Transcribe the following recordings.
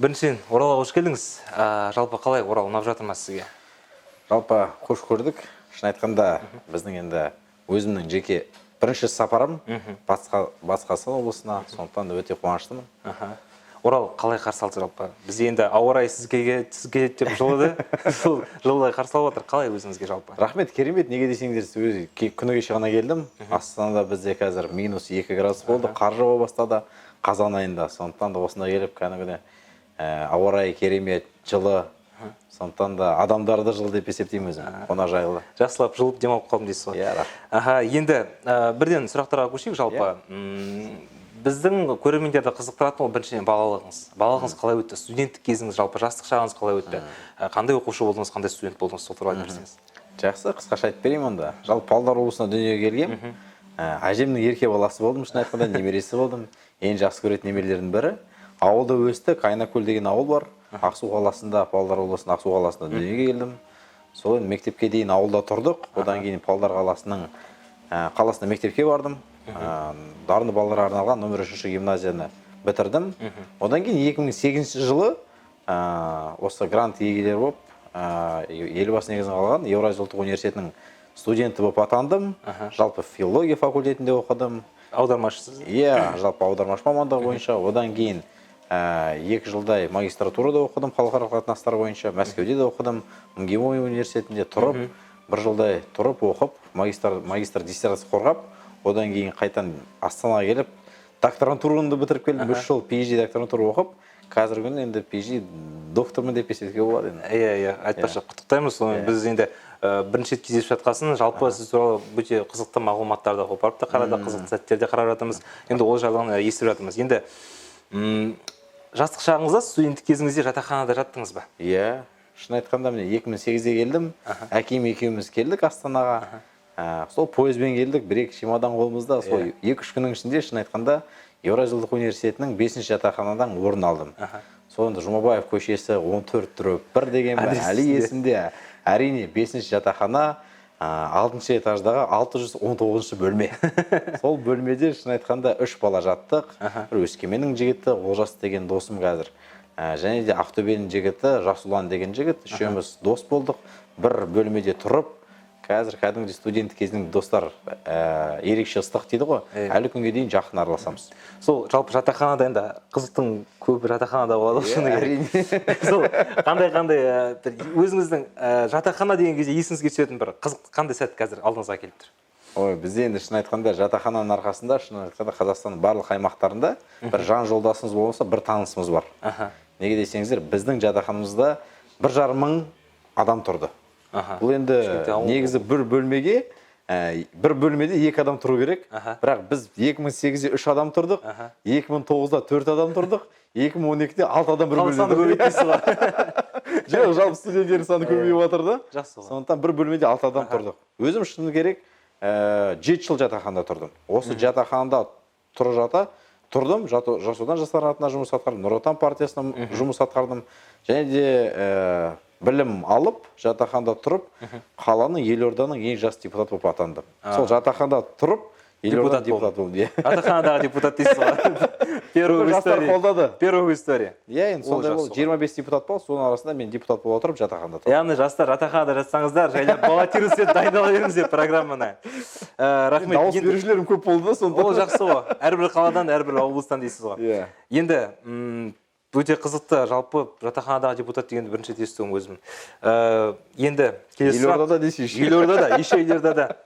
Біріншіден, Оралға қош келдіңіз. Жалпы қалай, Орал ұнап жатыр ма сізге? Жалпы қош көрдік. Шын айтқанда, біздің енді өзімнің жеке бірінші сапарым Батыс Қазақстан облысына, сондықтан да өте қуаныштымын. Орал қалай қарсы алды жалпы? Бізде енді ауа райы сізге деп жылыды. Сол жылы қарсы алып жатыр. Қалай өзіңізге жалпы? Рахмет, керемет. Неге десеңдер, өзі күні кеше ғана келдім. Астанада бізде қазір -2 градус болды, қар жауа бастады қазан айында. Сондықтан да осында келіп кәдімгідей ауа райы керемет, жылы. Сондықтан да адамдарды жылы деп есептеймін өзім, қонақжайлы. Жақсылап жылып демалып қалдым дейсіз ғой. Иә, рахмет. Енді бірден сұрақтарға көшейік жалпы. Біздің көрермендерді қызықтыратын ол біріншіден балалығыңыз. Балалығыңыз қалай өтті? Студенттік кезіңіз, жалпы жастық шағыңыз қалай өтті? Қандай оқушы болдыңыз, қандай студент болдыңыз, сол туралы айтып берсеңіз. Жақсы, қысқаша айтып берейін онда. Жалпы Павлодар облысында дүниеге келгем. Әжемнің ерке баласы болдым, шын айтқанда немересі болдым. Ең жақсы көретін немерелердің бірі. Ауылда өстік, Айнакөл деген ауыл бар. Ақсу қаласында, Павлодар облысының Ақсу қаласында дүниеге келдім. Сол енді мектепке дейін ауылда тұрдық. Одан кейін Павлодар қаласына мектепке бардым. Дарынды балаларға арналған номер 3 гимназияны бітірдім. Одан кейін 2008 жылы осы грант иегері болып, Елбасы негізін қалаған Еуразия ұлттық университетінің студенті болып атандым. Жалпы филология факультетінде оқыдым. Аудармашысыз? Иә, жалпы аудармашы мамандығы бойынша. Одан кейін 2 жылдай магистратурада оқыдым, халықаралық қатынастар бойынша. Мәскеуде де оқыдым, МГИМО университетінде тұрып, бір жылдай тұрып оқып, магистр диссертация қорғап, одан кейін қайтадан Астанаға келіп, докторантураны бітіріп келдім. 3 жыл PhD докторантура оқып, қазіргі күні енді PhD доктормын деп есептеуге болады енді. Иә, айтпақшы, құттықтаймыз. Соны біз енді бірінші рет кездесіп жатқасын, жалпы сіз туралы өте қызықты мағлұматтарды қопарып та қарадық, қызықты сәттерді қарап жатырмыз. Енді ол жайлы естіп жатырмыз. Енді жастық шағыңызда, студенттік кезіңізде жатақханада жаттыңыз ба? Иә, шын айтқанда міне 2008-де келдім. Әкем екеуміз келдік Астанаға. Сол пойызбен келдік, бір-екі чемодан қолымызда. Сол 2-3 күннің ішінде, шын айтқанда, Еуразия ұлттық университетінің 5-ші жатақханадан орын алдым. Сол енді Жұмабаев көшесі 14/1 деген бе, әлі есімде. Әрине, 5-ші жатақхана, 6-шы этаждағы 619-шы бөлме. Сол бөлмеде, шын айтқанда, 3 бала жаттық. Бір Өскеменнің жігіті, Олжас деген досым қазір. Және де Ақтөбенің жігіті, Жасұлан деген жігіт. Үшеуміз дос болдық. Бір бөлмеде тұрып, қазір кәдімгідей студенттік кездің достар ерекше ыстық дейді ғой. Әлі күнге дейін жақын араласамыз. Сол жалпы жатақханада енді қызықтың көбі жатақханада болады ғой, шыны керек. Сол қандай өзіңіздің жатақхана деген кезде есіңізге түсетін бір қызық қандай сәт қазір алдыңызға келіп тұр? Ой, бізде енді шын айтқанда жатақхананың арқасында, шын айтқанда, Қазақстанның барлық аймақтарында бір жан жолдасымыз болмаса, бір танысымыз бар. Неге десеңіздер, біздің жатақханамызда 1,5 мың адам тұрды. Бұл енді негізі бір бөлмеге, бір бөлмеде 2 адам тұру керек. Бірақ біз 2008-де 3 адам тұрдық, 2009-да 4 адам тұрдық, 2012-де 6 адам бір Халық саны бөлмеде көбейіп дейсіз ғой. Жоқ, жалпы студенттердің саны көбейіп жатыр да. Жақсы ғой. Сондықтан бір бөлмеде 6 адам тұрдық. Өзім шыны керек, 7 жыл жатақханада тұрдым. Осы жатақханада тұрып жата тұрдым, Жас Отан жастар қанатына жұмыс атқардым, Нұр Отан партиясына жұмыс атқардым. Және де білім алып, жатақханада тұрып, қаланың, елорданың ең жас депутаты болып атандым. Сол жатақханада тұрып, елорданың Депутат депутаты болдым, иә. Жатақханадағы депутат дейсіз ғой. Первый в Жастар истории. қолдады. Первый в истории. Иә, енді Ол сондай жақсы болды. ғой. 25 депутат болды, соның арасында мен депутат бола отырып жатақханада тұрдым. Яғни жастар, жатақханада жатсаңыздар, жайлап баллотироваться етіп дайындала беріңіздер программаны. Рахмет. Дауыс берушілерім көп болды да сонда. Ол жақсы ғой. Әрбір қаладан, әрбір облыстан дейсіз ғой. Иә. Енді өте қызықты, жалпы жатақханадағы депутат дегенді бірінші рет естуім өзім. Енді келесі сұрақ. Елордада десейші. Елордада, еще елордада.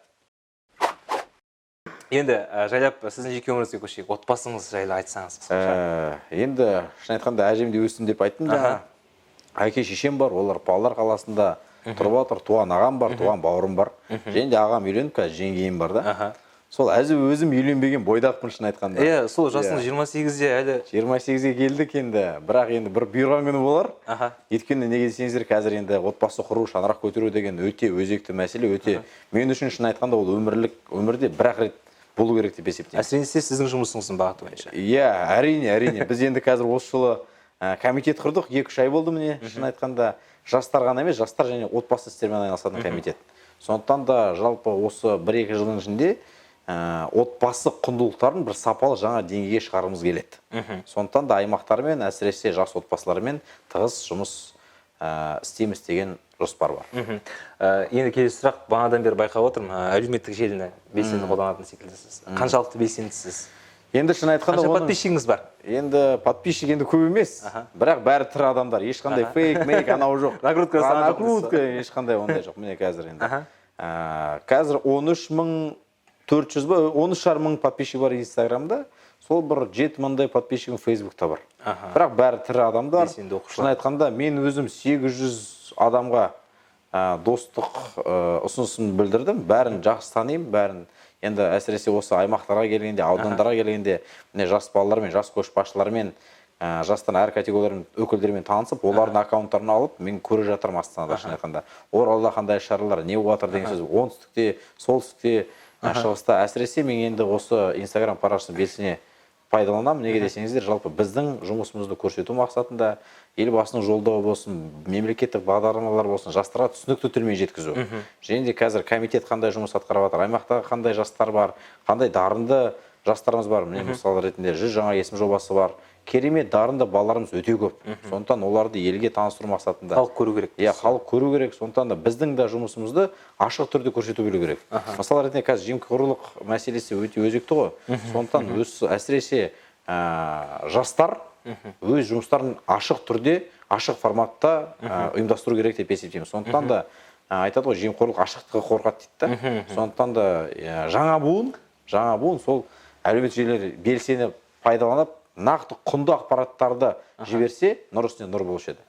Енді жайлап сіздің жеке өміріңізге көшейік. Отбасыңыз жайлы айтсаңыз қысқаша. Енді шын айтқанда әжемде өстім деп айттым жаңа. Әке шешем бар, олар Павлодар қаласында тұрып жатыр. Туған ағам бар, туған бауырым бар. Және де ағам үйленіп, қазір жеңгейім бар да. Сол әзі өзім үйленбеген бойдақпын шын айтқанда. Иә, сол жасыңыз 28-де әлі. 28-ге келдік енді, бірақ енді бір бұйырған күні болар. Өйткені неге десеңіздер, қазір енді отбасы құру, шаңырақ көтеру деген өте өзекті мәселе, өте мен үшін шын айтқанда ол өмірде бір-ақ рет болу керек деп есептеймін. Әсіресе сіздің жұмысыңыздың бағыты бойынша. Иә, әрине, әрине. Біз енді қазір осы жылы комитет құрдық, 2-3 ай болды міне, шын айтқанда жастар ғана емес, жастар және отбасы істерімен айналысатын комитет. Сондықтан да жалпы осы 1-2 жылдың ішінде Отбасы құндылықтарын бір сапалы жаңа деңгейге шығарғымыз келеді. Сондықтан да аймақтармен, әсіресе жас отбасылармен тығыз жұмыс істейміз деген жоспар бар. Енді келесі сұрақ, бағанадан бері байқап отырмын, әлеуметтік желіні белсенді қолданатын секілдісіз. Қаншалықты белсендісіз? Енді шын айтқанда, қанша подписчигіңіз бар? Енді подписчик енді көп емес, бірақ бәрі тірі адамдар, ешқандай фейк мейк анау жоқ. Накрутка. Накрутка ешқандай ондай жоқ. Міне, қазір енді қазір 13 400 ба, 13,5 мың подписчик бар Инстаграмда, сол бір 7 мыңдай подписчигім Фейсбукта бар. Бірақ бәрі тірі адамдар. Белсенді оқушылар. Шын айтқанда, мен өзім 800 адамға достық ұсынысын білдірдім. Бәрін жақсы танимын, бәрін. Енді әсіресе осы аймақтарға келгенде, аудандарға келгенде, міне, жас балалармен, жас көшбасшылармен, жастан әр категориялардың өкілдерімен танысып, олардың аккаунттарын алып, мен көре жатырмын Астанада, шын айтқанда, Оралда қандай шаралар, не болып жатыр деген сөз, оңтүстікте, солтүстікте, шығыста. Әсіресе мен енді осы Инстаграм парақшасын белсене пайдаланамын. Неге десеңіздер, жалпы біздің жұмысымызды көрсету мақсатында, Елбасының Жолдауы болсын, мемлекеттік бағдарламалар болсын, жастарға түсінікті тілмен жеткізу. Және де қазір комитет қандай жұмыс атқарып жатыр, аймақтағы қандай жастар бар, қандай дарынды жастарымыз бар. Міне, мысал ретінде, 100 жаңа есім жобасы бар. Керемет дарынды балаларымыз өте көп. Сондықтан оларды елге таныстыру мақсатында Халық көру керек. Иә, халық көру керек. Сондықтан да біздің де жұмысымызды ашық түрде көрсету білу керек. Мысал ретінде, қазір жемқорлық мәселесі өте өзекті ғой. Сондықтан өз, әсіресе жастар өз жұмыстарын ашық түрде, ашық форматта ұйымдастыру керек деп есептеймін. Сондықтан да айтады ғой, жемқорлық ашықтығы қорқады дейді да. Сондықтан да жаңа буын сол әлеуметтік желілер белсене пайдаланып, нақты құнды ақпараттарды жіберсе, нұр үстіне нұр болушы еді.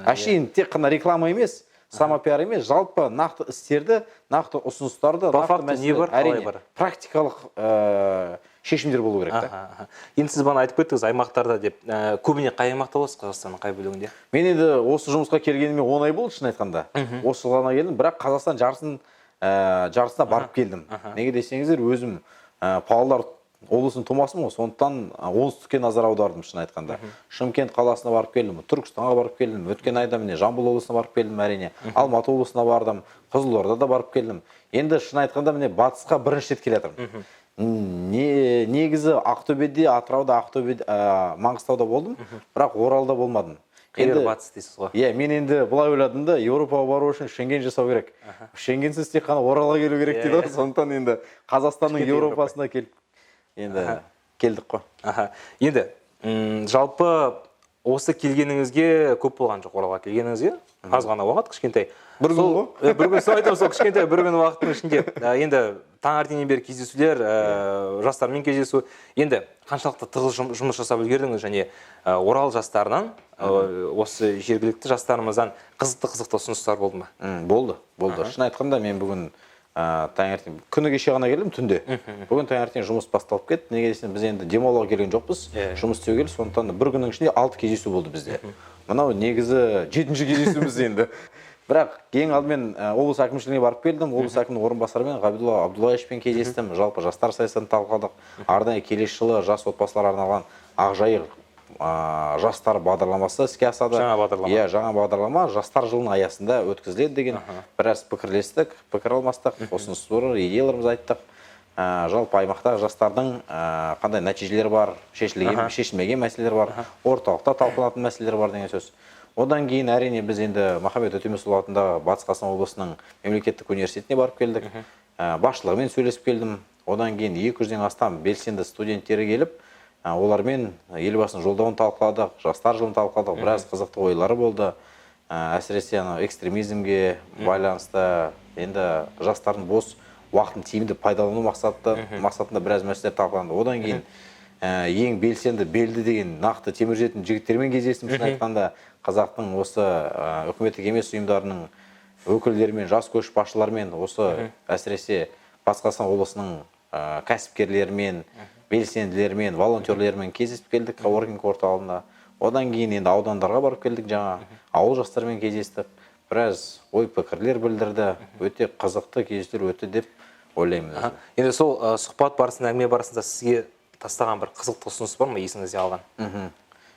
Әшейін тек қана реклама емес, самопиар емес, жалпы нақты істерді, нақты ұсыныстарды, По нақты факту не мәселелер- бар, қалай әрине, бар? Практикалық шешімдер болу керек та. Аха. Енді сіз бағана айтып кеттіңіз аймақтарда деп. Көбіне қай аймақта боласыз, Қазақстанның қай бөлігінде? Мен енді осы жұмысқа келгеніме 10 ай болды, шын айтқанда. Осы жылы ғана келдім, бірақ Қазақстан жартысына барып келдім. Неге десеңіздер, өзім Павлодар облысының тумасымын ғой, сондықтан оңтүстікке назар аудардым, шын айтқанда. Шымкент қаласына барып келдім, Түркістанға барып келдім, өткен айда, міне, Жамбыл облысына барып келдім, әрине, Алматы облысына бардым, Қызылордада барып келдім. Енді шын айтқанда, міне, батысқа бірінші рет келе жатырмын. Негізі Ақтөбеде, Атырауда, Ақтөбеде, Маңғыстауда болдым, бірақ Оралда болмадым. Қиыр Енді Батыс дейсіз ғой. Иә, мен енді былай ойладым да: Еуропаға бару үшін Шенген жасау керек, Шенгенсіз тек қана Оралға келу керек дейді ғой. Сондықтан енді Қазақстанның Кішкентай. Еуропасына келіп, енді келдік қой. Аха. Енді жалпы осы келгеніңізге көп болған жоқ, Оралға келгеніңізге аз ғана уақыт, кішкентай. Бір күн ғой. Бір күн, сол айтамын, сол кішкентай бір күн уақыттың ішінде енді таңертеңнен бері кездесулер, жастармен кездесу. Енді қаншалықты тығыз жұмыс жасап үлгердіңіз және Орал жастарынан, осы жергілікті жастарымыздан қызықты қызықты ұсыныстар болды ма? Болды, болды. Шын айтқанда, мен бүгін таңертең, күні кеше ғана келдім түнде, бүгін таңертең жұмыс басталып кетті. Неге десең, біз енді демалуға келген жоқпыз, жұмыс істеуге келдік. Сондықтан да бір күннің ішінде алты кездесу болды бізде. Мынау негізі жетінші кездесуіміз енді. Бірақ ең алдымен облыс әкімшілігіне барып келдім. Облыс әкімінің орынбасарымен, Ғабидулла Абдуллаевичпен кездестім. Жалпы жастар саясатын талқыладық. Арнайы келесі жылы жас отбасыларға арналған Ақжайық жастар бағдарламасы іске асады. Жаңа бағдарлама. Иә, жаңа бағдарлама Жастар жылының аясында өткізіледі деген. Біраз пікірлестік, пікір алмастық, ұсыныстар, идеяларымызды айттық. Жалпы аймақтағы жастардың қандай нәтижелері бар, шешілген, шешілмеген мәселелер бар, орталықта талқыланатын мәселелер бар деген сөз. Одан кейін, әрине, біз енді Махамбет Өтемісұлы атындағы Батыс Қазақстан облысының мемлекеттік университетіне барып келдік. Басшылығымен сөйлесіп келдім. Одан кейін 200-ден астам белсенді студенттері келіп, олармен Елбасының Жолдауын талқыладық, Жастар жылын талқыладық. Біраз қызықты ойлары болды. Әсіресе анау экстремизмге байланысты, енді жастардың бос уақытын тиімді пайдалану мақсатында біраз мәселелер талқыланды. Одан кейін ең белсенді, белді деген нақты темір жүретін жігіттермен кездестім. Шын айтқанда, қазақтың осы үкіметтік емес ұйымдарының өкілдерімен, жас көшбасшылармен, осы әсіресе Батыс Қазақстан облысының кәсіпкерлерімен, белсенділерімен, волонтерлермен кездесіп келдік коворкинг орталығында. Одан кейін енді аудандарға барып келдік, жаңа ауыл жастарымен кездестік, біраз ой пікірлер білдірді. Өте қызықты кездесулер өтті деп ойлаймын өзім. Енді сол сұхбат барысында, әңгіме барысында сізге тастаған бір қызықты ұсыныс бар ма есіңізде қалған?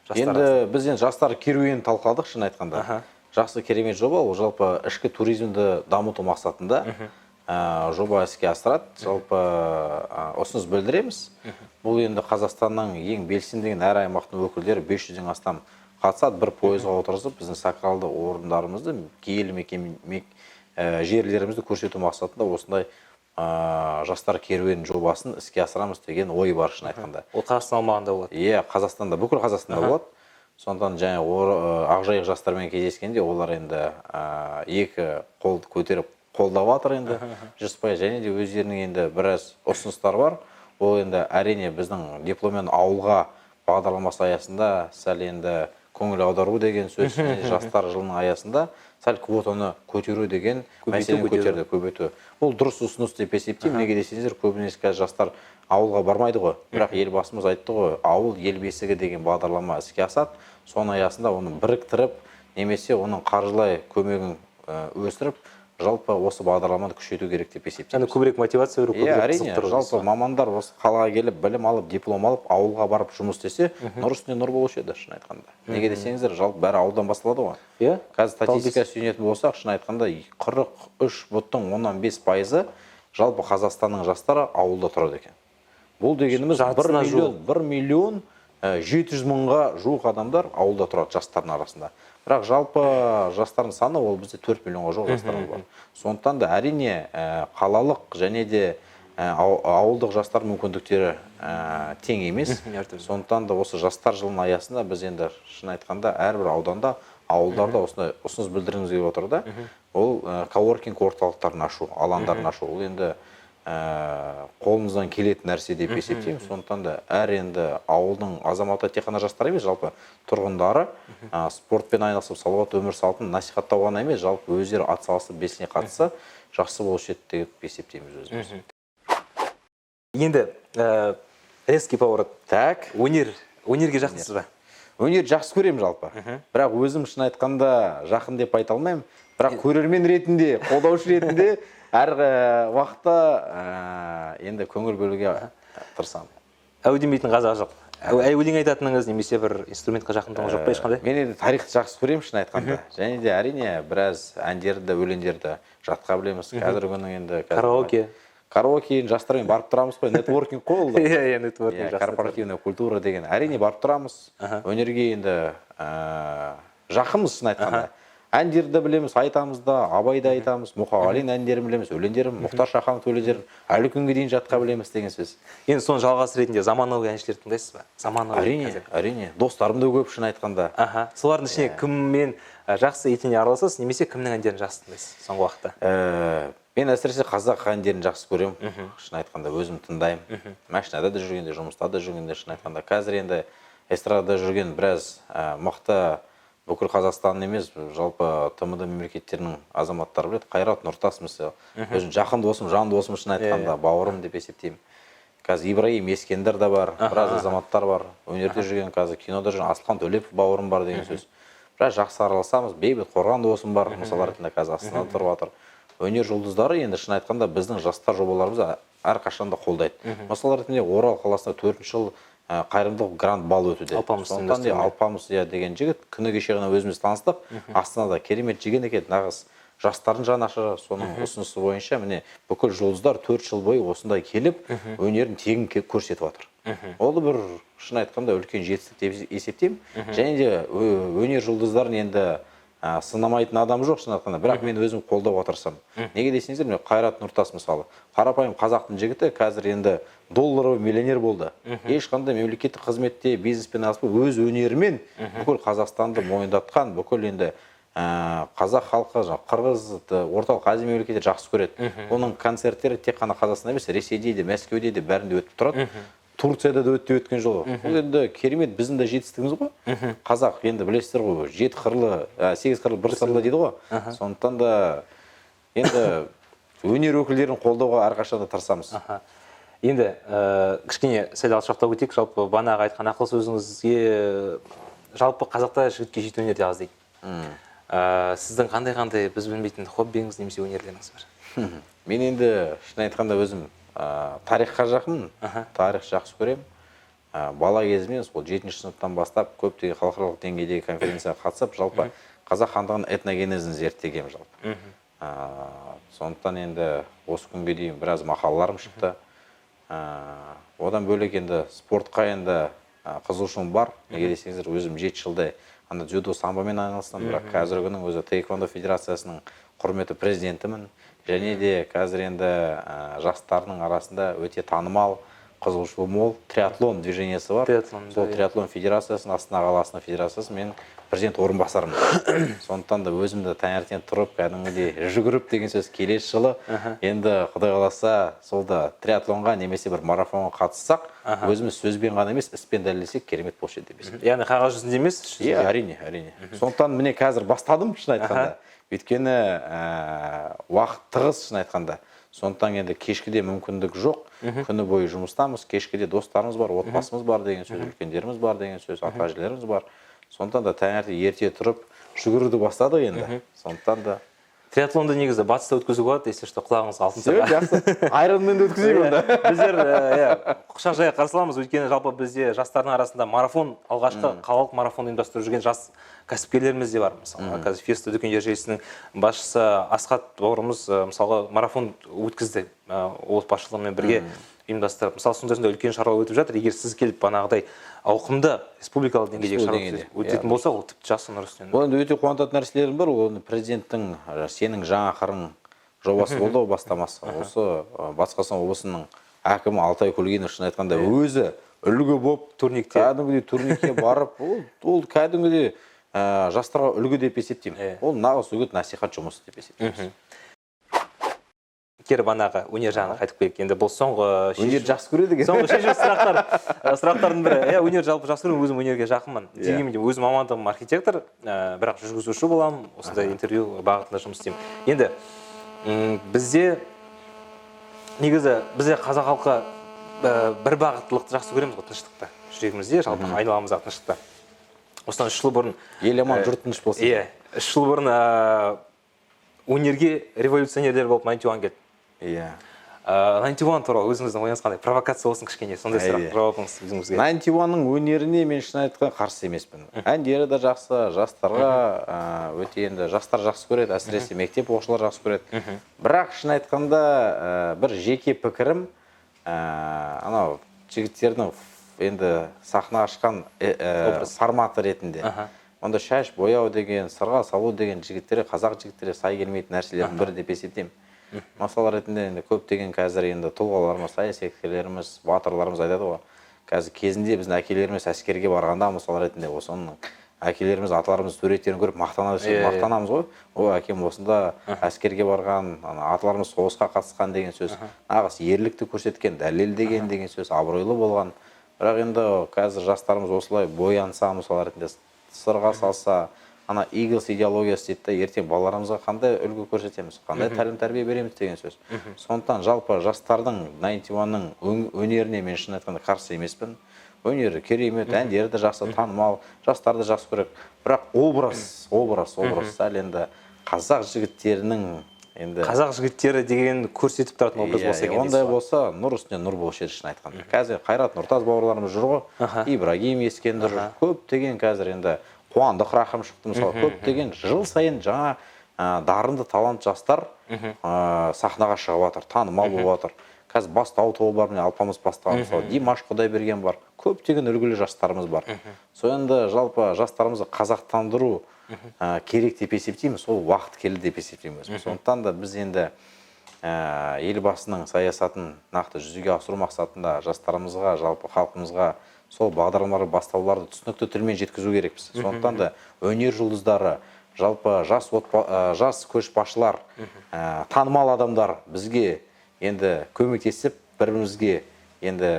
Жастар. Енді біз енді жастар керуенін талқыладық, шын айтқанда. Жақсы, керемет жоба ол. Жалпы ішкі туризмді дамыту мақсатында. Жоба іске асырады. Жалпы ұсыныс білдіреміз. Бұл енді Қазақстанның ең белсенді әр аймақтың өкілдері 500-ден астам қатысады. Бір пойызға отырғызып, біздің сакралды орындарымызды, киелі мекен жерлерімізді көрсету мақсатында осындай жастар керуен жобасын іске асырамыз деген ой бар, шын айтқанда. Ол Қазақстан аумағында болады? Иә, Қазақстанда, бүкіл Қазақстанда болады. Сондықтан және Ақжайық жастармен кездескенде олар енді екі қолды көтеріп қолдап жатыр енді 100%, және де өздерінің енді біраз ұсыныстары бар. Ол енді әрине біздің дипломмен ауылға бағдарламасы аясында сәл енді көңіл аудару деген сөз, және жастар жылының аясында сәл квотаны көтеру деген мәселені көтерді, көбейту. Ол дұрыс ұсыныс деп есептеймін. Неге десеңіздер, көбінесе қазір жастар ауылға бармайды ғой. Бірақ Елбасымыз айтты ғой, ауыл ел бесігі деген бағдарлама іске асады. Соның аясында оны біріктіріп, немесе оның қаржылай көмегін өсіріп, жалпы осы бағдарламаны күшейту керек деп есептейміз. Яғни көбірек мотивация беру, көбірек әрине, қызықтыру жалпы дейсіз ғой. Мамандар осы қалаға келіп, білім алып, диплом алып, ауылға барып жұмыс істесе, нұр үстіне нұр болушы еді, шын айтқанда. Неге десеңіздер, жалпы бәрі ауылдан басталады ғой. Қазір статистика сүйенетін болсақ, шын айтқанда, 43,5% жалпы Қазақстанның жастары ауылда тұрады екен. Бұл дегеніміз Жартысына жуық. бір миллион жеті жүз мыңға жуық адамдар ауылда тұрады жастардың арасында. Бірақ жалпы жастардың саны ол бізде 4 миллионға жуық жастар бар. Сондықтан да әрине, қалалық және де ауылдық жастар мүмкіндіктері тең емес. Әртүрлі. Сондықтан да осы жастар жылының аясында біз енді шын айтқанда әрбір ауданда, ауылдарда осындай ұсыныс білдіргіміз келіп отыр да. Ол коворкинг орталықтарын ашу, алаңдарын ашу. Ол енді қолымыздан келетін нәрсе деп есептеймін. Сондықтан да әр енді ауылдың азаматы, тек қана жастар емес, жалпы тұрғындары, спортпен айналысып, салауатты өмір салтын насихаттау ғана емес, жалпы өздері атсалысып, белсене қатысса, жақсы болушы еді деп есептейміз өзіміз. Енді резкий поворот. Так. Өнерге жақынсыз ба? Өнер жақсы көремін жалпы. Бірақ өзім шын айтқанда жақын деп айта алмаймын. Бірақ көрермен ретінде, қолдаушы ретінде әр уақытта енді көңіл бөлуге тырысамын. Әу демейтін қазақ жоқ. Өлең айтатыныңыз немесе бір инструментқа жақындығыңыз жоқ па ешқандай? Мен енді тарихты жақсы көремін шын айтқанда. Және де әрине біраз әндерді, өлеңдерді жатқа білеміз. Қазіргі күннің енді қазір Караоке. Караоке жастармен барып тұрамыз қой, нетворкинг қой ол да. Иә, иә, нетворкинг, Иә, жастар. корпоративная культура деген. Әрине барып тұрамыз. Өнерге енді жақынбыз шын айтқанда. Әндерді білеміз, айтамыз да, Абайды айтамыз, Мұқағалин әндерін білеміз, өлеңдерін, Мұхтар Шаханов өлеңдерін әлі күнге дейін жатқа білеміз деген сөз. Енді соның жалғасы ретінде заманауи әншілерді тыңдайсыз ба? Заманауи Әрине, қазір. әрине. Достарым да көп шын айтқанда. Солардың ішіне кіммен жақсы етене араласасыз, немесе кімнің әндерін жақсы тыңдайсыз соңғы уақытта? Мен әсіресе қазақ әндерін жақсы көремін. Шын айтқанда өзім тыңдаймын. Машинада да жүргенде, жұмыста да жүргенде шын айтқанда. Қазір енді эстрадада жүрген біраз мықты бүкіл Қазақстанның емес, жалпы ТМД мемлекеттерінің азаматтары біледі. Қайрат Нұртас мысалы. Өзім жақын досым, жан досым шын айтқанда, бауырым деп есептеймін. Қазір Ибраим Ескендір де бар, біраз азаматтар бар. Өнерде жүрген, қазір кинода жүрген Асылхан Төлепов бауырым бар деген сөз. Біраз жақсы араласамыз. Бейбіт Қорған досым бар, мысалы ретінде қазір Астанада тұрып жатыр. Өнер жұлдыздары енді шын айтқанда біздің жастар жобаларымызды әрқашан да қолдайды. Мысалы ретінде Орал қаласында 4-ші жыл қайырымдылық гранд бал өтуде. Алпамыс Сондықтан да ұйымдастырумен. Алпамыс, иә, деген жігіт күні кеше ғана өзіміз таныстық. Астанада керемет жігіт екен, нағыз жастардың жанашыры. Соның ұсынысы бойынша міне бүкіл жұлдыздар 4 жыл бойы осындай келіп, өнерін тегін көрсетіп жатыр. Ол да бір шын айтқанда үлкен жетістік деп есептеймін. Және де өнер жұлдыздарын енді сынамайтын адам жоқ шын айтқанда, бірақ мен өзім қолдауға тырысамын. Неге десеңіздер, міне Қайрат Нұртас мысалы, қарапайым қазақтың жігіті қазір енді долларовый миллионер болды. Ешқандай мемлекеттік қызметте бизнеспен айналыспай, өз өнерімен бүкіл Қазақстанды мойындатқан, бүкіл енді қазақ халқы, жаңа қырғыз, Орталық Азия мемлекеттері жақсы көреді. Оның концерттері тек қана Қазақстанда емес, Ресейде де, Мәскеуде де бәрінде өтіп тұрады. Турцияда да өтті өткен жолы. Бұл енді керемет біздің де жетістігіміз ғой. Қазақ енді білесіздер ғой, жеті қырлы, сегіз қырлы, бір сырлы дейді ғой. Сондықтан да енді өнер өкілдерін қолдауға әрқашан да тырысамыз. Енді кішкене сәл алшақтау кетейік, жалпы бағанағы айтқан ақыл сөзіңізге, жалпы қазақта жігітке жеті өнер де аз дейді. Сіздің қандай-қандай біз білмейтін хоббиіңіз немесе өнерлеріңіз бар? Мен енді шын айтқанда өзім тарихқа жақынмын, тарих жақсы көремін. Бала кезімнен сол 7-ші сыныптан бастап көптеген халықаралық деңгейдегі конференцияға қатысып, жалпы қазақ хандығының этногенезін зерттегенмін жалпы. Сондықтан енді осы күнге дейін біраз мақалаларым шықты. Одан бөлек енді спортқа енді қызығушылығым бар. Неге десеңіздер, өзім 7 жылдай ана дзюдо, самбомен айналыстым, бірақ қазіргі күннің өзі таэквондо федерациясының құрметті президентімін. Және де қазір енді жастардың арасында өте танымал, қызығушылығы мол триатлон движениесі бар. Триатлон, сол да, иә. Триатлон федерациясының, Астана қаласының федерациясы, мен президент орынбасарымын. Сондықтан да өзім де таңертең тұрып, кәдімгідей жүгіріп деген сөз. Келесі жылы енді, құдай қаласа, сол да триатлонға немесе бір марафонға қатыссақ, өзіміз сөзбен ғана емес, іспен дәлелдесек, керемет болушы еді деп есептеймін. Яғни қағаз жүзінде емес, іс жүзінде. Иә, әрине, әрине. Сондықтан міне қазір бастадым, шын айтқанда, өйткені уақыт тығыз, шын айтқанда. Сондықтан енді кешкіде мүмкіндік жоқ, күні бойы жұмыстамыз, кешкіде достарымыз бар, отбасымыз бар деген сөз, үлкендеріміз бар деген сөз, ата әжелеріміз бар. Сондықтан да таңертең ерте тұрып жүгіруді бастадық енді, сондықтан да. Триатлонды негізі батыста өткізуге болады, если что, құлағыңызға алтын Все, сырға. жақсы, Айронменді өткізейік онда. Біздер иә, құшақ жая қарсы аламыз, өйткені жалпы бізде жастардың арасында марафон, алғашқы қалалық марафон ұйымдастырып жүрген жас кәсіпкерлеріміз де бар. Мысалы, қазір Феста дүкендер желісінің басшысы Асхат бауырымыз, мысалға, марафон өткізді, облыс басшылығымен бірге ұйымдастырып. Мысалы, сондай сондай үлкен шаралар өтіп жатыр. Егер сіз келіп, бағанағыдай ауқымды республикалық деңгейдегі шара деңгейде, өтетін болса, ол тіпті жақсы, нұр үстіне. Бұл енді өте қуантатын нәрселердің бірі. Ол енді президенттің «Сенің жаңа қырың» жобасы болды ғой, бастамасы. Осы Батыс Қазақстан облысының әкімі Алтай Көлгінов, шын айтқанда, өзі үлгі болып Турникте. кәдімгідей турникке барып, ол кәдімгідей жастарға үлгі деп есептеймін. Ол нағыз үгіт насихат жұмысы деп есептейміз. Кері бағанағы өнер жағына қайтып келейік енді, бұл соңғы Өнер жақсы көреді екен. Соңғы шешуші сұрақтардың бірі. Иә, өнер жалпы жақсы көремін, өзім өнерге жақынмын. Дегенмен де өзім мамандығым архитектор, бірақ жүргізуші боламын, осындай интервью бағытында жұмыс істеймін. Енді бізде негізі, бізде қазақ халқы бір бағыттылықты жақсы көреміз ғой, тыныштықты, жүрегімізде, жалпы айналамыздағы тыныштықты. Осыдан 3 жыл бұрын Ел аман, жұрт тыныш болсын. Иә, 3 жыл бұрын өнерге революционерлер болып Ninety One келді. Ninety One туралы өзіңіздің ойыңыз қандай? Провокация болсын кішкене, сондай сұрақ, жауабыңыз өзіңізге. Ninety One-ның өнеріне мен, шын айтқанда, қарсы емеспін. Әндері де жақсы, жастарға өте, енді жастар жақсы көреді, әсіресе мектеп оқушылары жақсы көреді. Бірақ шын айтқанда, бір жеке пікірім, анау жігіттердің енді сахнаға шыққан Образ. форматы ретінде. Онда шаш бояу деген, сырға салу деген жігіттерге, қазақ жігіттерге сай келмейтін нәрселердің бірі деп есептеймін. Мысал ретінде, енді көптеген қазір енді тұлғаларымыз, саясаткерлеріміз, батырларымыз айтады ғой. Қазір кезінде біздің әкелеріміз әскерге барғанда, мысал ретінде, осының әкелеріміз, аталарымыз суреттерін көріп мақтанады, Иә, иә. мақтанамыз ғой. О, әкем осында әскерге барған, ана аталарымыз соғысқа қатысқан деген сөз. Нағыз ерлікті көрсеткен, дәлелдеген деген сөз, абыройлы болған. Бірақ енді қазір жастарымыз осылай боянса, мысал ретінде, сырға салса, ана Eagles идеологиясы дейді да, ертең балаларымызға қандай үлгі көрсетеміз, қандай тәлім тәрбие береміз деген сөз. Сондықтан жалпы жастардың, Ninety One-ның өнеріне мен, шын айтқанда, қарсы емеспін. Өнері керемет, әндері де жақсы, танымал, жастар да жақсы көреді. Бірақ образ сәл енді қазақ жігіттерінің енді Қазақ жігіттері деген көрсетіп тұратын образ болса екен ондай дейсіз ғой. Болса, нұр үстіне нұр болушы еді, шын айтқанда. Қазір Қайрат Нұртас бауырларымыз жүр ғой, Ибрагим Ескендір жүр, көптеген қазір енді Қуандық Рахым шықты, мысалы, көптеген жыл сайын жаңа дарынды, талант жастар сахнаға шығып жатыр, танымал болып жатыр. Қазір Бастау тобы бар, міне, Алпамыс бастаған, мысалы, Димаш Құдайберген бар, көптеген үлгілі жастарымыз бар. Сол енді жалпы жастарымызды қазақтандыру керек деп есептеймін, сол уақыт келді деп есептеймін өзім. Сондықтан да біз енді елбасының саясатын нақты жүзеге асыру мақсатында жастарымызға, жалпы халқымызға сол бағдарламалар, бастауларды түсінікті тілмен жеткізу керекпіз. Сондықтан да өнер жұлдыздары, жалпы жас көшбасшылар, танымал адамдар бізге енді көмектесіп, бір бірімізге енді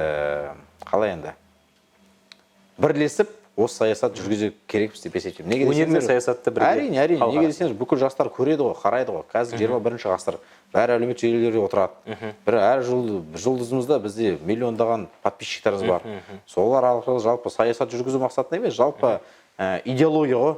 қалай енді бірлесіп осы саясат жүргізу керекпіз деп есептеймін. Неге Өнер мен десеңіздер- саясатты бірге Әрине, әрине. қалға. Неге десеңіз, бүкіл жастар көреді ғой, қарайды ғой. Қазір 21-ғасыр, бәрі әлеуметтік желілерде отырады. Бір әр жұлдызымызда бізде миллиондаған подписчиктеріміз бар. Солар арқылы жалпы саясат жүргізу мақсатында емес, жалпы идеология ғой.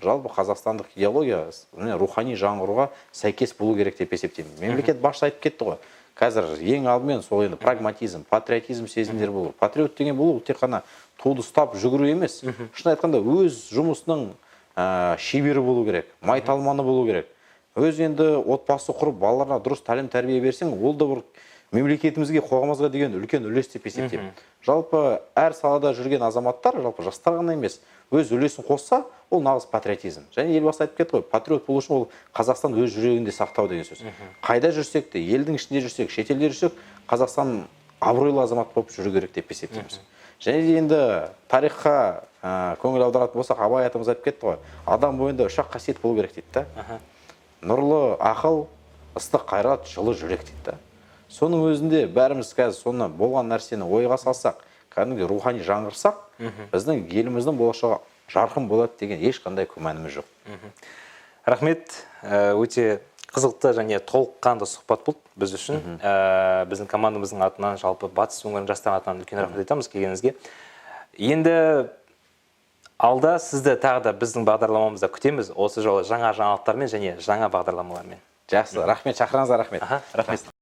Жалпы қазақстандық идеология, міне, рухани жаңғыруға сәйкес болу керек деп есептеймін. Мемлекет басшысы айтып кетті ғой. Қазір ең алдымен сол енді прагматизм, патриотизм сезімдер болу. Патриот деген болу, ол тек қана туды ұстап жүгіру емес. Шын айтқанда, өз жұмысының шебері болу керек, майталманы болу керек. Өз енді отбасы құрып, балаларына дұрыс тәлім тәрбие берсең, ол да бір мемлекетімізге, қоғамымызға деген үлкен үлес деп есептеймін. Жалпы әр салада жүрген азаматтар, жалпы жастар ғана емес, өз үлесін қосса, ол нағыз патриотизм. Және Елбасы айтып кетті ғой, патриот болу үшін ол Қазақстан өз жүрегінде сақтау деген сөз. Қайда жүрсек те, елдің ішінде жүрсек, шетелде жүрсек, Қазақстан абыройлы азамат болып жүру керек деп есептейміз. Және де енді тарихқа көңіл аударатын болсақ, Абай атамыз айтып кетті ғой, адам бойында үш ақ қасиет болу керек дейді да. Нұрлы ақыл, ыстық қайрат, жылы жүрек дейді да. Соның өзінде бәріміз қазір соны болған нәрсені ойға салсақ, кәдімгідей рухани жаңғырсақ, біздің еліміздің болашағы жарқын болады деген ешқандай күмәніміз жоқ. Рахмет, өте қызықты және толыққанды сұхбат болды біз үшін. Біздің командамыздың атынан, жалпы батыс өңірінің жастарының атынан үлкен рахмет айтамыз келгеніңізге. Енді алда сізді тағы да біздің бағдарламамызда күтеміз, осы жолы жаңа жаңалықтармен және жаңа бағдарламалармен. Жақсы, рахмет, шақырғаныңызға рахмет. Аха, рахмет.